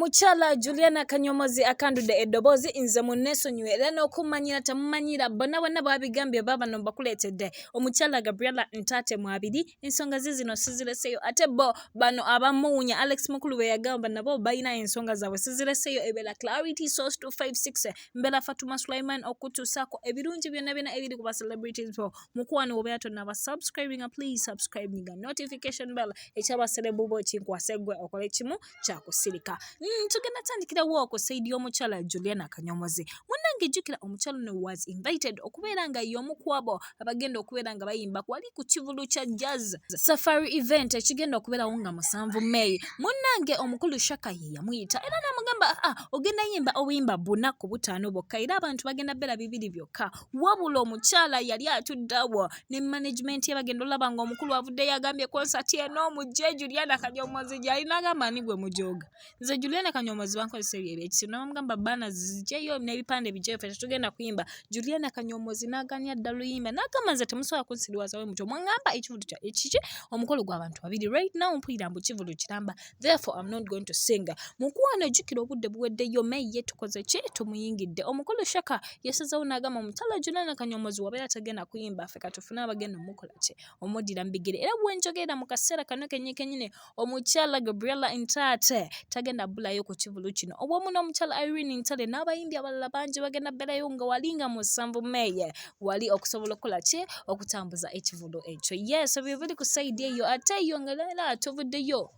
Omukyala Juliana Kanyomozi akandudde eddoboozi, nze munneesonyiwe era n'okummanyira temumanyira, bonna bonna babigambye baabano mbakuleetedde omukyala Gabriella Ntaate Mwabiri, ensonga ze zino sizireseeyo, ate bo bano abamuwunya Alex Mukulu be yagamba nabo balina ensonga zaabwe sizireseeyo. Ebeera Clarity Source 256, mbeera Fatuma Sulaiman okutuusaako ebirungi byonna byonna ebiri ku ba celebrities bo. Mukwano, wobeera tonnaba subscribing, please subscribe, nyiga notification bell. Ekyabaserebu bo kinkwase gwe okole kimu kyakusirika. Tugenda tandikirawo ku side y'omukyala Juliana Kanyomozi. Munnange, jjukira omukyala ono was invited okubeera nga y'omu ku abo abagenda okubeera nga bayimba wali ku kivulu kya Jazz Safari event ekigenda okubeerawo nga 7 May. Munnange, omukulu Shaka ye yamuyita era n'amugamba, "Ah, ogenda yimba obuyimba buna ku butaano bwokka, era abantu bagenda bbeera bibiri byokka." Wabula omukyala yali atuddeawo ne management ye, bagenda olaba nga omukulu avuddeyo agambye, "Concert eno mujje, Juliana Kanyomozi gy'alina." Agamba, "Ani gwe mujooga? Nze Juliana Kanyomozi bankozesa ebyo ebyekisiru." Nabamugamba, "Baana zijjeyo n'ebipande bijjeyo, ffe tetugenda kuyimba." Juliana Kanyomozi n'aganya dda luyimba, n'agamba, "Nze temusobola kunsiriwaza we mutyo, mwaŋŋamba ekivulu kya ekiki, omukolo gw'abantu babiri. Right now mpulira mbu kivulu kiramba, therefore I'm not going to sing." Mukwano, jjukira obudde buweddeyo, May ye tukoze ki, tumuyingidde. Omukulu Shaka yasazeewo n'agamba, omukyala Juliana Kanyomozi wabeera tagenda kuyimba, ffe katufune abagenda omukola ki, omuddira mu bigere. Era bwenjogerera mu kaseera kano kennyini kennyini, omukyala Gabriella Ntaate tagenda bbulayo ku kivulu kino, obwomu n'omukyala Irene Ntale n'abayimbi abalala bangi bagenda bbeerayo nga wali nga 7 May wali okusobola okukola ki, okutambuza ekivulu ekyo. Yes, ebyo biri ku side eyo. Ate eyo nga era tuvuddeyo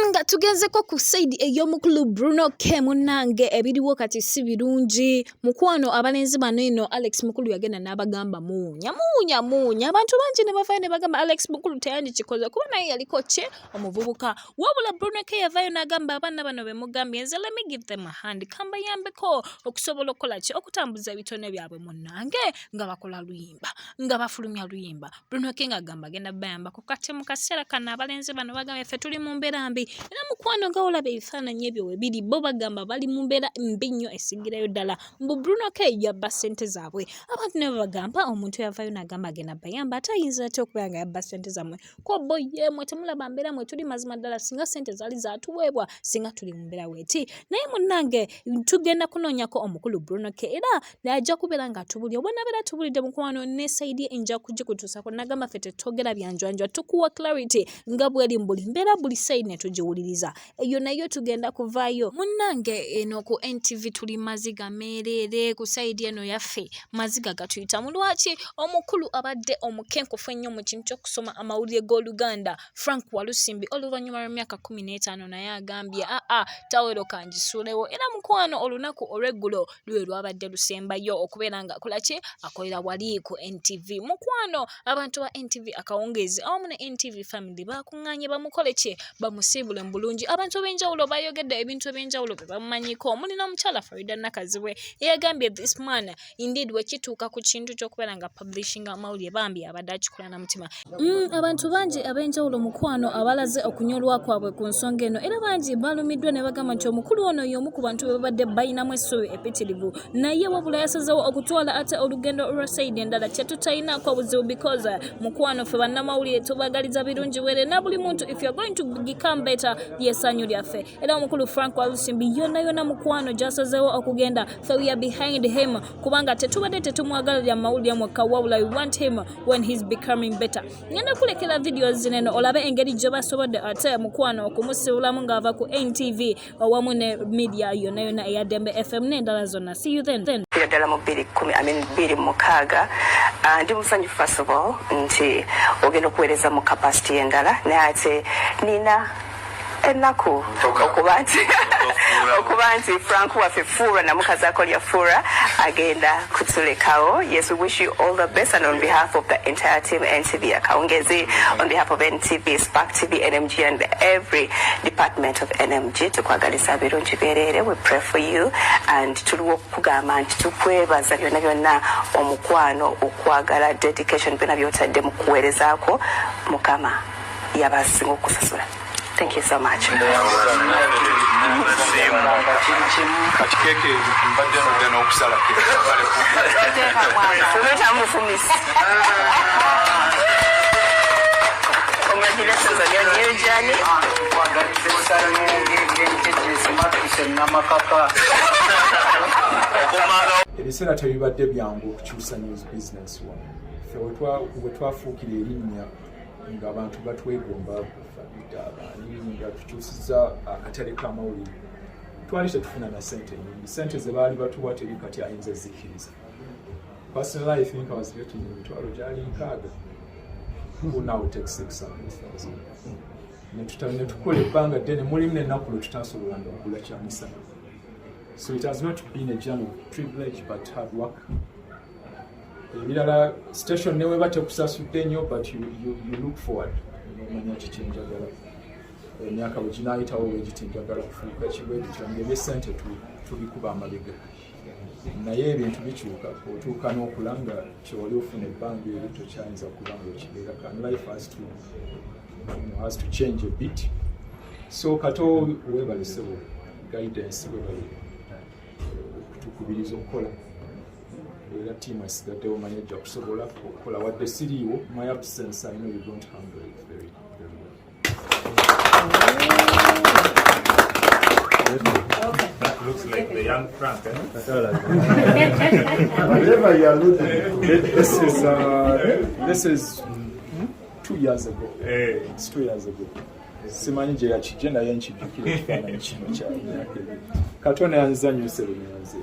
nga tugenzeko ku side ey'omukulu Bruno K. Munnange, ebiriwo kati si birungi, mukwano. Abalenzi bano eno, Alex Mukulu yagenda n'abagamba muwunya, muwunya, muwunya. Abantu bangi ne bavayo ne bagamba Alex Mukulu teyandikikoze kuba naye yaliko ki, omuvubuka. Wabula Bruno K yavaayo n'agamba, "Abaana bano be mugambye, nze let me give them a hand, kambayambeko okusobola okukola ki, okutambuza ebitone byabwe." Munnange, nga bakola luyimba, nga bafulumya luyimba, Bruno K ng'agamba agenda bayambako. Kati mu kaseera kano abalenzi bano bagambye, "Ffe tuli mu mbeera mbi." Era mukwano, nga olaba ebifaananyi ebyo we biri, bo bagamba bali mu mbeera mbi nnyo esingirayo ddala, mbu Bruno K yabba ssente zaabwe. Abantu ne babagamba, omuntu yavaayo n'agamba agenda bayamba, ate ayinza atya okubeera nga yabba ssente zammwe? Ko bo ye mwe temulaba mbeera mwe tuli? Mazima ddala singa ssente zaali zaatuweebwa, singa tuli mu mbeera weeti. Naye munnange, tugenda kunoonyako omukulu Bruno K, era ajja kubeera ng'atubulira. Obwanabeera tubulidde, mukwano, ne side nja kugikutuusako. Nagamba ffe tetwogera byanjwanjwa, tukuwa clarity nga bweri mu buli mbeera, buli side ne tugiwuliriza. Eyo nayo tugenda kuvaayo. Munnange, eno ku NTV tuli maziga meereere. Ku side eno yaffe maziga gatuyitamu. Lwaki? Omukulu abadde omukenkufu ennyo mu kintu ky'okusoma amawulire g'Oluganda, Frank Walusimbi, oluvannyuma lw'emyaka 15 naye agambye, "Aa, tawero kangisuulewo." Era mukwano, olunaku olw'eggulo lwe lwabadde lusembayo okubeera nga akola ki, akolera wali ku NTV. Mukwano, abantu ba NTV akawungeezi awamu ne NTV family bakuŋŋaanye bamukole ki, bamusiibule mu bulungi. Abantu ab'enjawulo bayogedde ebintu ebyenjawulo bye bamumanyiko, omuli n'omukyala Farida Nakazibwe eyagambye, "This man indeed, wekituuka ku kintu ky'okubeera nga publishing amawulire, bambi abadde akikola na mutima." Abantu bangi ab'enjawulo, mukwano, abalaze okunyolwa kwabwe ku nsonga eno, era bangi balumiddwa ne bagamba nti omukulu ono y'omu ku bantu be babadde balinamu essuubi epitirivu, naye wabula yasazeewo okutwala ate olugendo olwa side endala. Kyetutalinaako buzibu, because mukwano, ffe bannamawulire tubagaliza birungi bwere na buli muntu. If you're going to become better, lyessanyu lyaffe. Era omukulu Frank Walusimbi yonna yonna, mukwano, gy'asazeewo okugenda, ffe we are behind him, kubanga tetubadde tetumwagala lya mawulire mwekka, wabula we want him when he's becoming better. Ngenda kulekera videos zino eno olabe engeri gye basobodde ate, mukwano, okumusiibulamu ng'ava ku NTV awamu ne media yonna yonna eya Dembe FM n'endala zonna. See you then. Ddala mu 210, I mean 26. Ah, ndi musanyufu first of all nti ogenda okuweereza mu capacity endala, naye ate nina ennaku okuba nti Frank waffe Fura, namukazaako lya Fura, agenda kutulekawo. Yes, we wish you all the best, and on behalf of the entire team NTV Akawungezi, on behalf of NTV, Spark TV, NMG and every department of NMG, tukwagaliza birungi byereere. We pray for you and tuliwo okukugamba nti tukwebaza byonna byonna, omukwano, okwagala, dedication, byonna byotadde mu kuweerezaako. Mukama yabasinga okusasula. Thank you so much. Kati keeke mbadde nodde n'okusala. Fumita mufumisi. Congratulations on your new journey. Nkwagaliza essanyu ng'ery'enjeje. Atuuse Namakaka. Ebiseera tebibadde byangu okukyusa news business wano. Ffe we twafuukira erinnya ng'abantu batwegomba, Fabida, abaani, nga tukyusiza akatale k'amawulire, twali tetufuna na sente nyingi. Sente ze baali batuwa teri kati ayinza zikkiriza. Personally, I think I was getting emitwalo gyali 60. Who now takes 600,000? Ne tukola ebbanga ddene, mulimu n'ennaku lwe tutasobolanga kugula kyamisana. So it has not been a journey of privilege, but hard work. Ebirala, station neweba tekusasudde nnyo, but you look forward, nomanya kiki njagala emyaka bwe ginaayitawo, bwegiti njagala kufuuka kibwekityo, nga ebyesente tubikuba amabega. Naye ebintu bikyuka, otuuka n'okula nga kyewali ofuna ebbanga eryo tokyayinza kuba nga okibeerako, and life has to change a bit. So Kato, webale sebo guidance, webale okutukubiriza okukola, era tiimu esigaddewo manyi ejja kusobola okukola wadde siriiwo. My absence, I know you don't handle it very, very well. That looks like the young Frank. Eh? Whatever you are looking. This is 2 years ago. Eh. It's 2 years ago. Simanyi gye yakijje, naye nkijjukira ekifaananyi kino kya myaka 2. Katonda yanziza nnyo, ssebo, nyanze.